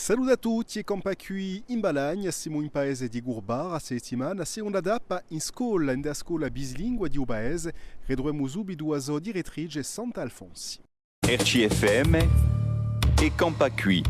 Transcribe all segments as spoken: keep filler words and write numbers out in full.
Salute à tutti è campà quì in Balagna, simu in paese di Curbara, sta settimana, seconda tappa in scola, in a scola bislingua di u paese, ritruvemu subitu a so direttrice Santa Alfonsi. R C F M è campà quì.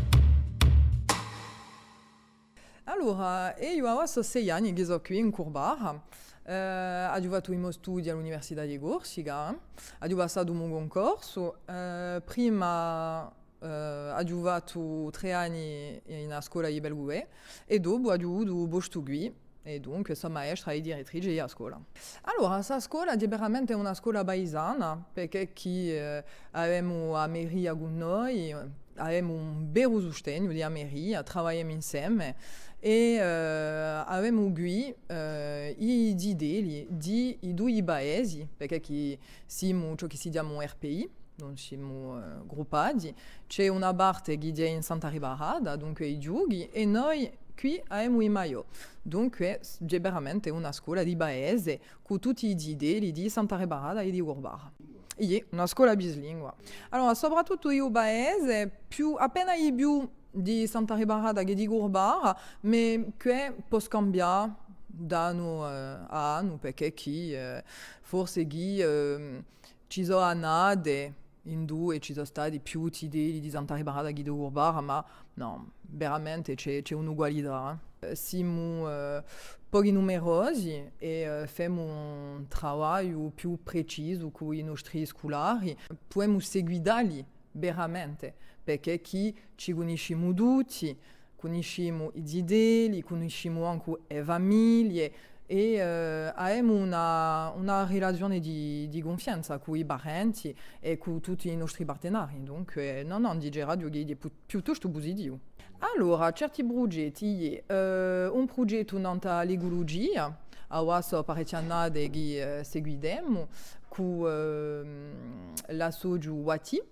Allora, eiu avà sò sei anni chì sò quì in Curbara. Eh, aghju fattu i mo studii à l'Università di Corsica, eh. Aghju passatu u mo cuncorsu. Eh, prima, eh, aghju fattu trè anni in a scola di Belguvè è dopu aghju avutu u postu quì. È dunque, sò maestra è direttrice di a scola. Allora, sta scola hè veramente una scola paisana, perchè chì, eh, avemu a meria cù noi, avemu un veru sustegnu di a meria, travagliemu inseme è, eh, avemu quì, eh, i zitelli di i dui paesi, perchè chì simu ciò chì si chjama un R P I, ùn simu, eh, gruppati. Ci hè una parte chì hè in Santa Riparata, dunque i chjuchi, è noi quì avemu i maiò. Dunque, hè veramente una scola di paese, cù tutti i zitelli di Santa Riparata è di Curbara. Iè, una scola bislingua. Allora, soprattuttu in u paese, più, appena di più di Santa Riparata chè di Curbara, ma què pò scambià d'annu, eh, à annu, perchè chì, eh, forse chì, ehm, ci sò annate induve ci sò stati più zitelli di Santa Riparata chè di Curbara, ma nò, veramente ci hè, ci hè un'ugualità, eh. Eh, simu, eh, pochi numerosi è, eh, femu un travagliu più precisu cù i nostri sculari. Pudemu seguitalli veramente, perchè chì ci cunniscimu tutti, cunniscimu i zitelli, cunniscimu ancu e famiglie è, eh, avemu una, una relazione di, di cunfianza cù i parenti è cù tutti i nostri partenarii. Dunque, nò, nò, diceraghju chì hè pu-, piuttostu pusitivu. Allora, certi prugetti, iè, eh, un prugettu nant'à l'eculugia, avà sò parechje annate chì, eh, seguitemu cù, ehm, l'associu Wati.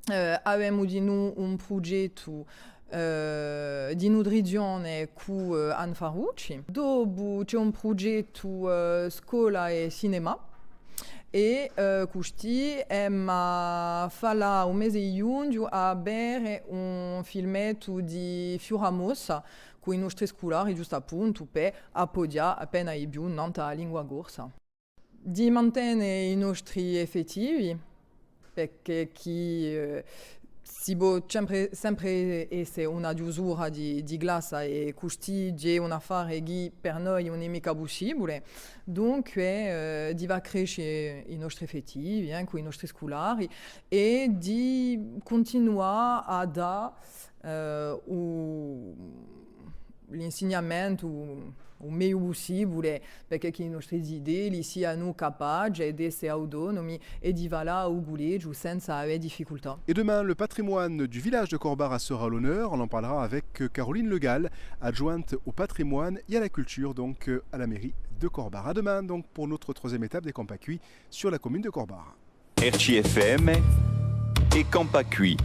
Eh, avemu dinù un prugettu, eh, di nutrizione cù, eh, Anne Farucci. Dopu ci hè un prugettu, eh, scola è cinema. È, eh, custì emu à fà u mese di ghjugnu à vede un filmettu di Fiura Mossa cù i nostri sculari, ghjustappuntu, per appughjà appena di più nant'à a lingua corsa. Di mantene i nostri effettivi, perchè chì, eh, ci pò sempre, sempre esse una chjusura di, di classa è custì hè un affare chì per noi ùn hè micca pussibule. Dunque, eh, di fà cresce i nostri effettivi, eh, cù i nostri sculari è di cuntinuà à dà, eh, u, l'insignamentu u megliu pussibule, perchè chì i nostri zitelli sianu capaci d'esse autonomi è di fà u cullegiu senza avè difficultà. Et demain, le patrimoine du village de Corbara sera à l'honneur. On en parlera avec Caroline Le Gall, adjointe au patrimoine et à la culture, donc, à la mairie de Corbara. À demain, donc, pour notre troisième étape d'È campà quì sur la commune de Corbara. R C F M, È campà quì.